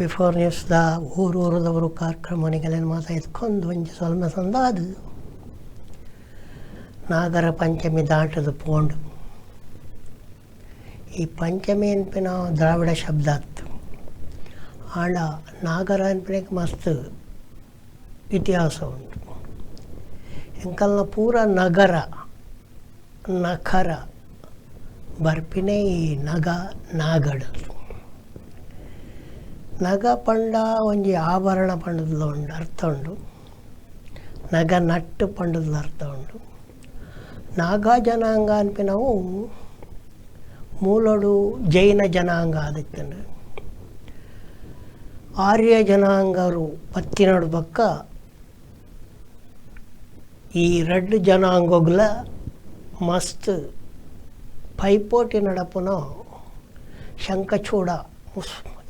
V4 ನ್ಯೂಸ್ದ ಊರು ಊರದವರು ಕಾರ್ಯಕ್ರಮ ಮಾತ ಎತ್ಕೊಂಡು ಒಂಜಿ ಸೊಲ್ಮೆ ಸಂದಾದು ನಾಗರ ಪಂಚಮಿ ದಾಟದ ಪೋಂಡು. ಈ ಪಂಚಮಿ ಅನ್ಪಿನ ದ್ರಾವಿಡ ಶಬ್ದ ಆತು. ಆಂಡ ನಾಗರ ಅನ್ಪಿನಕ್ಕೆ ಮಸ್ತ್ ಇತಿಹಾಸ ಉಂಟು. ಎಂಕಲ್ನ ಪೂರ ನಗರ ನಖರ ಬರ್ಪಿನೇ ಈ ನಗ ನಾಗಡ. ನಗ ಪಂಡ ಒಂಜಿ ಆಭರಣ ಪಂಡದ್ಲ ಉಂಡು ಅರ್ಥ ಉಂಡು, ನಗ ನಟ್ಟು ಪಂಡದ್ಲ ಅರ್ಥ ಉಂಡು. ನಾಗಾ ಜನಾಂಗ ಅನ್ಪಿನವು ಮೂಲಡು ಜೈನ ಜನಾಂಗ ಆದಿತ್ತಂಡು. ಆರ್ಯ ಜನಾಂಗರು ಪತ್ತಿನಡು ಬಕ್ಕ ಈ ರಡ್ಡು ಜನಾಂಗಗಳ ಮಸ್ತ್ ಪೈಪೋಟಿ ನಡಪುನ ಶಂಖಚೂಡ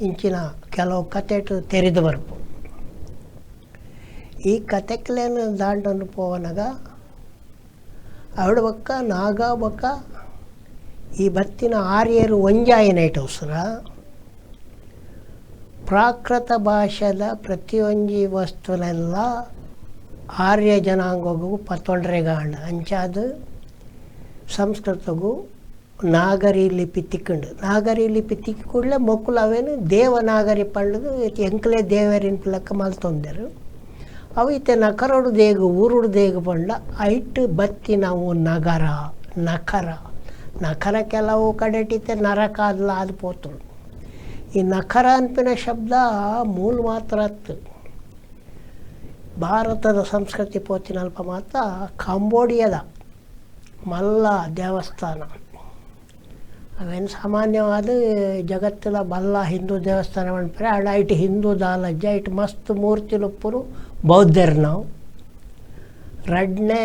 ಇಂಚಿನ ಕೆಲವು ಕತೆಟು ತೆರೆದು ಬರ್ಪು. ಈ ಕತೆಕ್ಲೇನು ದಾಂಡನ್ನು ಪೋವನಗ ಅವಡ ಬಕ್ಕ ನಾಗ ಬಕ್ಕ ಈ ಬತ್ತಿನ ಆರ್ಯರು ಒಂಜಾಯಿನೈಟ್ ಅವಸರ ಪ್ರಾಕೃತ ಭಾಷೆದ ಪ್ರತಿಯೊಂಜಿ ವಸ್ತುನೆಲ್ಲ ಆರ್ಯ ಜನಾಂಗಗೂ ಪತ್ತೊಂಡ್ರೆಗಾಂಡ ಅಂಚಾದ ಸಂಸ್ಕೃತಗೂ ನಾಗರಿ ಲಿಪಿ ತಿಕ್ಕಂಡು. ನಾಗರಿ ಲಿಪಿ ತಿಕ್ಕಿ ಕೂಡಲೇ ಮೊಕ್ಕಲು ಅವೇನು ದೇವನಾಗರಿ ಪಂಡದು ಎಂಕಲೇ ದೇವರಿನ ಲೆಕ್ಕ ಮಲ್ತೊಂದರು. ಅವು ಇತ್ತೆ ನಕರೋಡು ದೇಗು ಊರುಡು ದೇಗು ಪಂಡ ಐಟ್ ಬತ್ತಿ ನಾವು ನಗರ ನಖರ ನಖರ ಕೆಲವು ಕಡೆಟಿತ್ತೆ ನರಕ ಅದಲ್ಲ ಅದು ಪೋತುಂಡು. ಈ ನಖರ ಅನ್ಪಿನ ಶಬ್ದ ಮೂಲ ಮಾತ್ರ ಅತ್ತು. ಭಾರತದ ಸಂಸ್ಕೃತಿ ಪೋತಿನಲ್ಪ ಮಾತ್ರ ಕಾಂಬೋಡಿಯದ ಮಲ್ಲ ದೇವಸ್ಥಾನ ಅವೇನು ಸಾಮಾನ್ಯವಾದ ಜಗತ್ತಿನ ಬಲ್ಲ ಹಿಂದೂ ದೇವಸ್ಥಾನ ಪನ್ಪೆರೆ ಆಂಡ ಐಟ್ ಹಿಂದೂ ದಾಲಜ್ಜ ಐಟ್ ಮಸ್ತ್ ಮೂರ್ತಿಲುಪ್ಪುನು ಬೌದ್ಧರು ನಾವು. ರಡ್ನೇ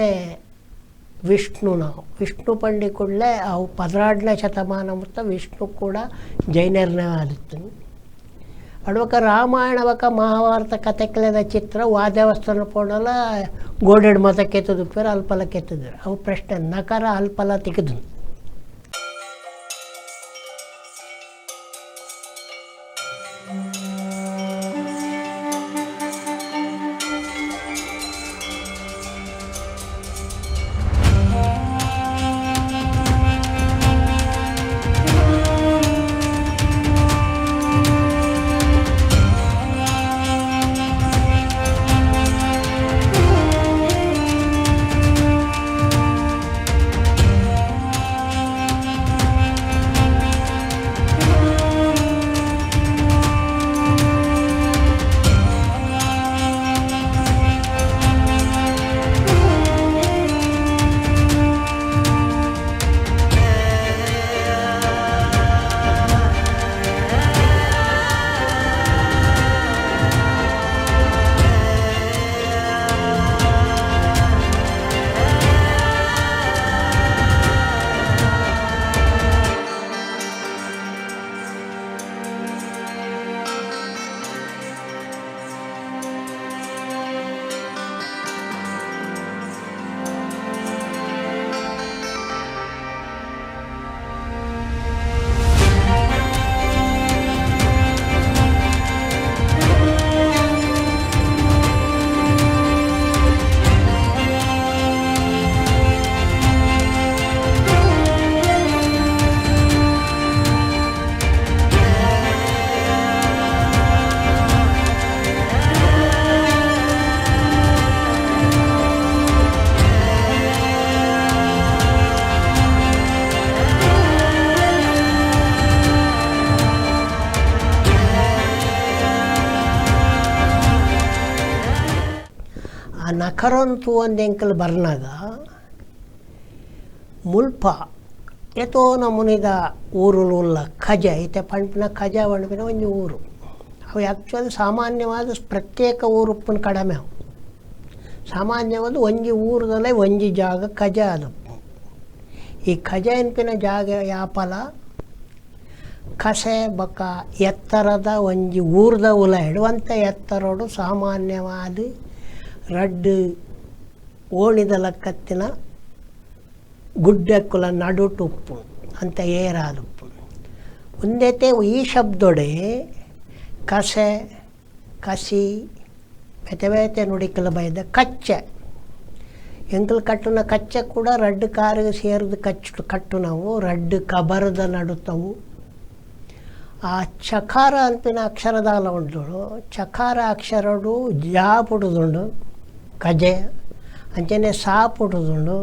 ವಿಷ್ಣು ನಾವು ವಿಷ್ಣು ಪಂಡಿ ಕೂಡಲೇ ಅವು 12ನೇ ಶತಮಾನ ಮುತ್ತ ವಿಷ್ಣು ಕೂಡ ಜೈನರ್ನೇ ಆದಿತ್ತು. ಅಡ್ವಕ ರಾಮಾಯಣ ಬಕ ಮಹಾಭಾರತ ಕತೆಕ್ಲೆದ ಚಿತ್ರ ವಾ ದೇವಸ್ಥಾನ ಪೋಂಡಲ ಗೋಡೆಡ್ ಮತ ಕೆತ್ತದುಪ್ಪೆರ್ ಅಲ್ಪಲ ಕೆತ್ತದ್ರು. ಅವು ಪ್ರಶ್ನೆ ನಕರ ಅಲ್ಪಲ ತಿಕ್ಕದು. ಆ ನಖರನ್ ತೂವೊಂದು ಎಂಕಲ್ ಬರ್ನಾಗ ಮುಲ್ಪ ಏತೋ ನಮೂನಿದ ಊರುಲು ಉಲ್ಲ. ಖಜ ಇತ್ತೆ ಪನ್ಪಿನ ಖಜ ಪನ್ಪಿನ ಒಂಜಿ ಊರು. ಅವು ಆ್ಯಕ್ಚುಲಿ ಸಾಮಾನ್ಯವಾದ ಪ್ರತ್ಯೇಕ ಊರು ಉಪ್ಪುನ ಕಡಿಮೆ. ಅವು ಸಾಮಾನ್ಯವಾದ ಒಂಜಿ ಊರುದಲ್ಲೇ ಒಂಜಿ ಜಾಗ ಖಜ ಅದು. ಈ ಖಜ ಎನ್ಪಿನ ಜಾಗ ಯಾಪಲ ಕಸೆ ಬೊಕ್ಕ ಎತ್ತರದ ಒಂಜಿ ಊರ್ದ ಉಲ ಇಡುವಂಥ ಎತ್ತರೋಡು ಸಾಮಾನ್ಯವಾದ ರಡ್ಡು ಓಣಿದ ಲಕ್ಕತ್ತಿನ ಗುಡ್ಡಕ್ಕುಲ ನಡುಟು ಉಪ್ಪು ಅಂತ ಏರಾದುಪ್ಪು. ಒಂದೇತೆ ಈ ಶಬ್ದೊಡೆ ಕಸೆ ಕಸಿ ಬೇತೆ ಬೇತೆ ನುಡಿಕಲ ಬೈದ ಕಚ್ಚೆ ಎಂಕಲ್ ಕಟ್ಟುನ ಕಚ್ಚೆ ಕೂಡ ರಡ್ಡು ಕಾರಿಗೆ ಸೇರಿದ ಕಚ್ಚು ಕಟ್ಟು ನಾವು ರಡ್ಡು ಕಬರದ ನಡುತ್ತವು. ಆ ಚಕಾರ ಅನ್ಪಿನ ಅಕ್ಷರದಾಲ ಉಂಟು. ಚಕಾರ ಅಕ್ಷರಡು ಜಾ ಪುಡುದುಂಡು ಕಜೆ, ಅಂಚನೆ ಸಾ ಪುಡುದುಂಡು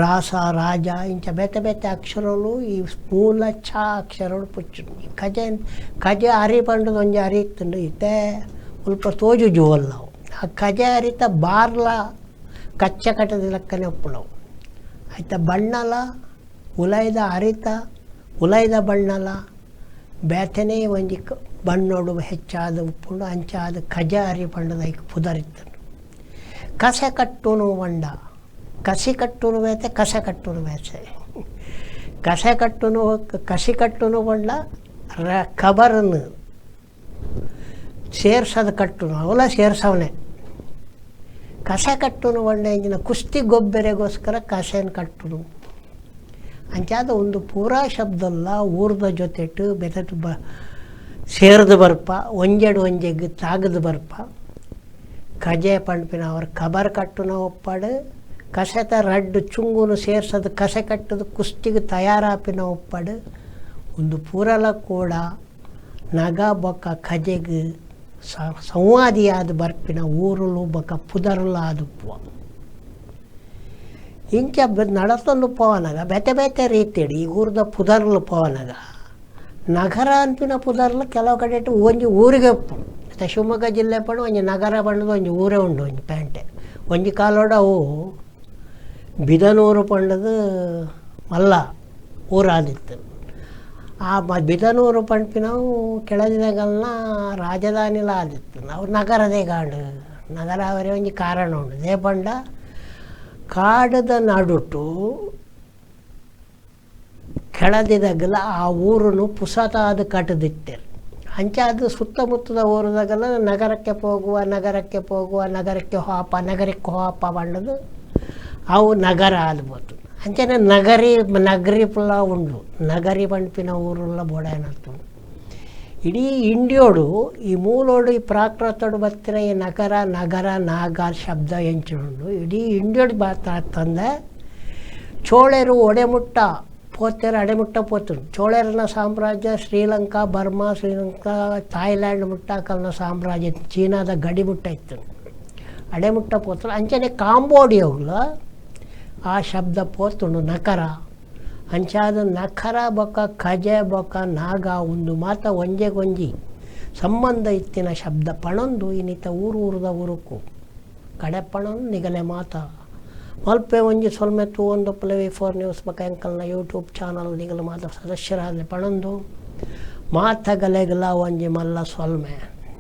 ರಾಸ ರಾಜ ಇಂಚ ಬೇತೆ ಬೇತೆ ಅಕ್ಷರಗಳು ಈ ಮೂಲ ಛ ಅಕ್ಷರಗಳು ಪುಚ್ಚು ಕಜೆ ಕಜೆ ಅರಿ ಪಂಡದ ಒಂಜಿ ಅರಿ ಇತ್ತುಂಡು ಇತ್ತೆ ಮುಲ್ಪ ತೋಜು ಜುವಲ್ ನಾವು ಆ ಕಜೆ ಅರಿತ ಬಾರ್ಲ ಕಚ್ಚೆ ಕಟ್ಟದ ಲೆಕ್ಕನೆ ಉಪ್ಪುನವು. ಆಯ್ತ ಬಣ್ಣಲ ಉಲೈದ ಅರಿತ ಉಲೈದ ಬಣ್ಣಲ ಬೇತೆನೇ ಒಂಜಿ ಬಣ್ಣೋಡು ಹೆಚ್ಚಾದ ಉಪ್ಪುಂಡು ಅಂಚಾದ ಕಜ ಅರಿ ಪಂಡದ ಐಕ್ ಪುದರಿತ್ತುಂಡು. ಕಸೆ ಕಟ್ಟುನು ಬಂಡ ಕಸಿ ಕಟ್ಟುನು ಬೇತೆ ಕಸೆ ಕಟ್ಟುನು ಬೇತೆ ಕಸೆ ಕಟ್ಟುನು ಕಸಿ ಕಟ್ಟುನು ಬಂಡ ರ ಕಬರನ್ನು ಸೇರ್ಸದ ಕಟ್ಟುನು ಅವಲ ಸೇರ್ಸವನೆ. ಕಸೆ ಕಟ್ಟುನು ಬಂಡ ಇಂಜಿನ ಕುಸ್ತಿ ಗೊಬ್ಬೆರೆಗೋಸ್ಕರ ಕಸೆನ ಕಟ್ಟುನು ಅಂಚಾದ ಒಂದು ಪೂರಾ ಶಬ್ದಲ್ಲ ಊರ್ದ ಜೊತೆಟು ಬೆತಟು ಬ ಸೇರ್ದು ಬರ್ಪ ಒಂಜೆಡು ಒಂಜೆಗ್ ತಾಗದು ಬರ್ಪ. ಕಜೆ ಪಂಡ್ಪಿನ ಅವ್ರ ಕಬರ್ ಕಟ್ಟುನ ಒಪ್ಪಾಡು ಕಸೆತ ರಡ್ಡು ಚುಂಗುನು ಸೇರ್ಸದು ಕಸೆ ಕಟ್ಟದು ಕುಸ್ತಿಗೆ ತಯಾರಾಪಿನ ಒಪ್ಪಾಡು ಒಂದು ಪೂರಲ ಕೂಡ ನಗ ಬೊಕ್ಕ ಕಜೆಗ್ ಸಂವಾದಿಯಾದ ಬರ್ಪಿನ ಊರುಲು ಬೊಕ್ಕ ಪುದರುಲು ಆದುಪ್ಪುವ. ಇಂಚ ನಡತೊಂದು ಪೋವನಗ ಬೇತೆ ಬೇತೆ ರೀತಿಯಡು ಈ ಊರ್ದ ಪುದರ್ಲು ಪೋವನಗ ನಗರ ಅನ್ಪಿನ ಪುದರ್ಲು ಕೆಲವು ಕಡೆ ಒಂಜಿ ಊರಿಗೆ ಉಪ್ಪುಂಡು. ಇತ್ತೆ ಶಿವಮೊಗ್ಗ ಜಿಲ್ಲೆ ಪಂಡು ಒಂಜಿ ನಗರ ಪಂಡದು ಒಂಜಿ ಊರೇ ಉಂಡು ಒಂಜಿ ಪೇಂಟೆ ಒಂಜಿ ಕಾಲೋಡು ಅವು ಬಿದನೂರು ಪಂಡದು ಮಲ್ಲ ಊರಾದಿತ್ತು. ಆ ಬಿದನೂರು ಪಂಪಿನವು ಕೆಳದಿನಗಲ್ನ ರಾಜಧಾನಿಲ ಆದಿತ್ತು. ನಾವು ನಗರದೇ ಗಾಡು ನಗರ ಅವರೇ ಒಂಜಿ ಕಾರಣ ಉಂಡು. They ಪಂಡ ಕಾಡದ ನಡುಟು ಕೆಳದಿದಾಗಲ ಆ ಊರನ್ನು ಪುಸತಾದ ಕಟ್ಟದಿತ್ತೇರು. ಅಂಚಾದ ಸುತ್ತಮುತ್ತದ ಊರದಾಗಲ ನಗರಕ್ಕೆ ಹೋಗುವ ನಗರಕ್ಕೆ ಹೋಗುವ ನಗರಕ್ಕೆ ಹೋಪ ನಗರಕ್ಕೆ ಹೋಪ ಬಂಡದು ಅವು ನಗರ ಆದ್ಬೋದು. ಅಂಚನೆ ನಗರಿ ನಗರಿ ಪುಲ್ಲ ಉಂಡು ನಗರಿ ಪಂಪಿನ ಊರುಲ್ಲ ಬೋಡಾಯನತ್ತು. ಇಡೀ ಇಂಡಿಯೋಡು ಈ ಮೂಲೋಡು ಈ ಪ್ರಾಕೃತೋಡು ಬತ್ತಿನ ಈ ನಗರ ನಗರ ನಾಗ ಶಬ್ದ ಎಂಚುಂಡು ಇಡೀ ಇಂಡಿಯೋಡು ಬಾತ ತಂದೆ ಚೋಳರು ಒಡೆಮುಟ್ಟ ಪೋತೆರು ಅಡೆಮುಟ್ಟ ಪೋತರು. ಚೋಳರನ ಸಾಮ್ರಾಜ್ಯ ಶ್ರೀಲಂಕಾ ಬರ್ಮಾ ಶ್ರೀಲಂಕಾ ಥಾಯ್ಲ್ಯಾಂಡ್ ಮುಟ್ಟ ಕಲ್ನ ಸಾಮ್ರಾಜ್ಯ ಚೀನಾದ ಗಡಿ ಮುಟ್ಟ ಇತ್ತು ಅಡೆಮುಟ್ಟ ಪೋತರು. ಅಂಚನೆ ಕಾಂಬೋಡಿಯೋಗ್ಲ ಆ ಶಬ್ದ ಪೋತುಂಡು ನಕರ ಅಂಚಾದ ನಖರ ಬೊಕ್ಕ ಕಜೆ ಬೊಕ್ಕ ನಾಗ ಒಂದು ಮಾತ ಒಂಜೆಗೊಂಜಿ ಸಂಬಂಧ ಇತ್ತಿನ ಶಬ್ದ ಪಣೊಂದು ಇನ್ನಿತ ಊರು ಊರದ ಊರುಕು ಕಡೆ ಪಣೊಂದು ನಿಗಲೆ ಮಾತ ಮಲ್ಪೆ ಒಂಜಿ ಸೊಲ್ಮೆ ತೂವೊಂದು V four news ಬೊಕ್ಕ ಎಂಕಲ್ನ ಯೂಟ್ಯೂಬ್ ಚಾನಲ್ ನಿಗಲ ಮಾತ ಸದಸ್ಯರಾದ ಪಣೊಂದು ಮಾತ ಗಲೆಗಲ ಒಂಜಿ ಮಲ್ಲ ಸೊಲ್ಮೆ.